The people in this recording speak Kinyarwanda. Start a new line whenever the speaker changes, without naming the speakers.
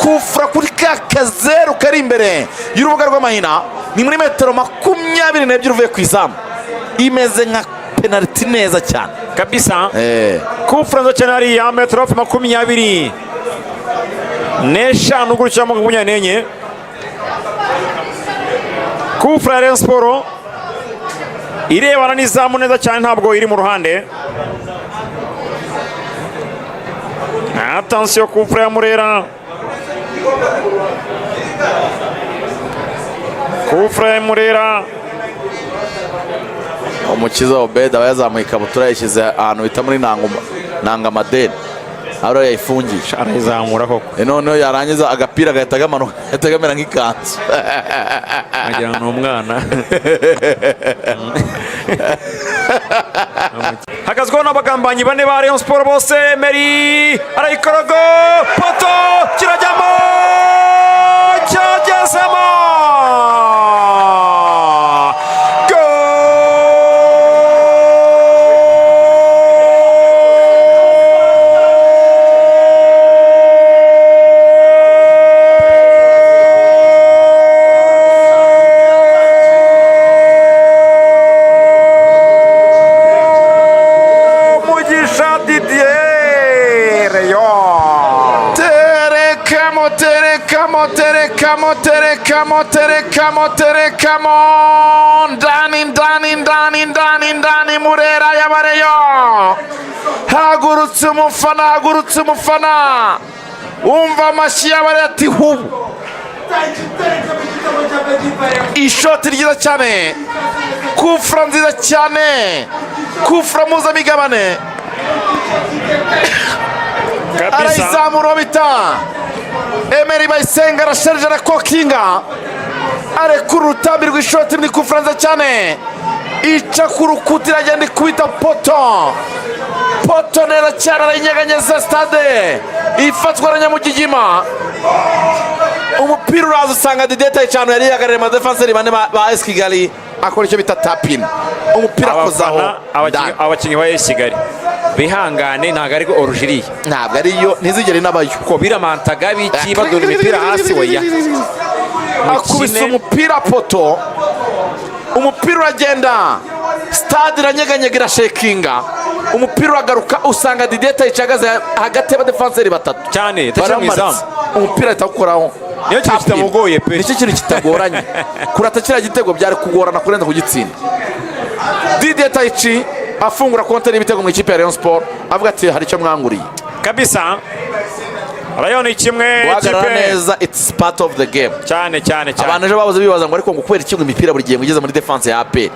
Kufura kuri ka kazeru kari imbere y'urubuga rw'amahina, ni muri metero 22 uvuye ku izamu, imeze nka penaliti neza cyane.
Kabisa. Kufura nziza cyane hariya, metero hafi 25 gutya, 24. Kufura ya Rayon Sport irebana n'izamu neza cyane, ntabwo iri mu ruhande. Attention, kufura ya Murera, kufura ya Murera.
Umukiza Obed aba yazamuye ikabutura, yayishyize ahantu bita muri Nangamadeni, aho yayifungisha.
Arayizamura koko.
Noneho yarangiza agapira gahita kamanuka, gahita kamera nk'ikanzu.
Wagira ngo ni umwana. Hagazweho n'abagambanyi bane ba Rayon Sport bose. Emery arayikorogo, poto, kirajyamo, cyagezemo. Goal! Mugisha Didier, Rayon.
Terekamo, terekamo, terekamo, terekamo, terekamo, terekamo, ndani, ndani, ndani, ndani, ndani! Murera y'abareyo, hagurutse umufana, hagurutse umufana, wumva amashyi y'abareyo ati hubu. Ishoti ryiza cyane, kufura nziza cyane, kufura mpuzamigabane.
Kabisa.
Arayizamura bita Emery Bayisenga, arasharije, arakokinga, arekura urutambi rw'ishoti muri kufura nziza cyane, ica ku rukuta, iragenda ikubita poto, poto neza cyane, arayinyeganyeza, stade ifatwa na Nyamugigima. Umupira uraza usanga Didier Tayicano yari yihagarariye amadefanseri bane ba AS Kigali, akora icyo bita tap-in, umupira akozaho.
Abafana,
ndani.
Abakinnyi ba AS Kigali bihangane, ntabwo ariko orujiriye.
Ntabwo ariyo, ntizigere inabayo.
Ko biramantaga biki, badura imipira hasi, oya.
Akubise umupira poto, umupira uragenda, stade iranyeganyega, irashekinga, umupira uragaruka usanga Didier Tayici ahagaze hagati y'abadefanseri batatu.
Cyane, atashyira mu izamu.
Baramumaritse. Umupira ahita awukoraho.
Niyo kintu
Tap-in.
kitamugoye pe.
Nicyo kintu kitagoranye. Kurata kiriya gitego byari kugorana kurenza kugitsinda. Didier Tayici afungura konti n'ibitego mu ikipe ya Rayon Sport, avuga ati hari icyo mwanguriye.
Kabisa, Rayon 1.
Guhagarara
Kipe
neza, it's part of the game.
Cyane cyane cyane.
Abantu ejo bahoze bibaza ngo ariko ngo kubera iki ngo imipira buri gihe ngo igeze muri defense ya APR.